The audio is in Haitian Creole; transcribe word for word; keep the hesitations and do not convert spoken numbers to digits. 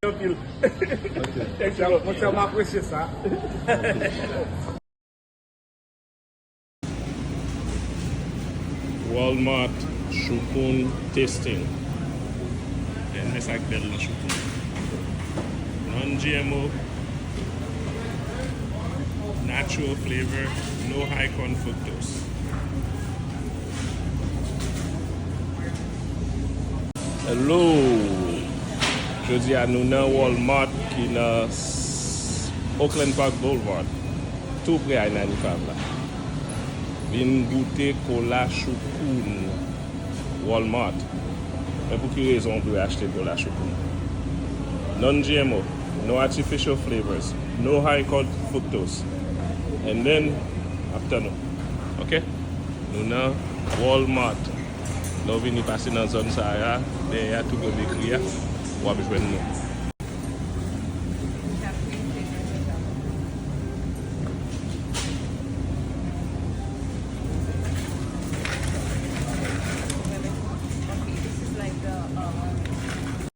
Anpil. Monchè, monchè, m apresye sa. Walmart Choukoun Tasting. Men sa k bèl nan choukoun. Non G M O, natural flavor, no high con fructose. Hello! Jodi a nou nan Walmart ki nan s- Oakland Park Boulevard, tou pre a ninety-five la. Vin goute kola choukoun Walmart. Men pou ki rezon w dwe achte kola choukoun? Non G M O, no artificial flavors, no high con fructose. And then, ap tann ou. Ok? Nou nan Walmart. Lè w vini pase nan zòn sa a, dèyè a tou premye kri a, w ap jwenn nou.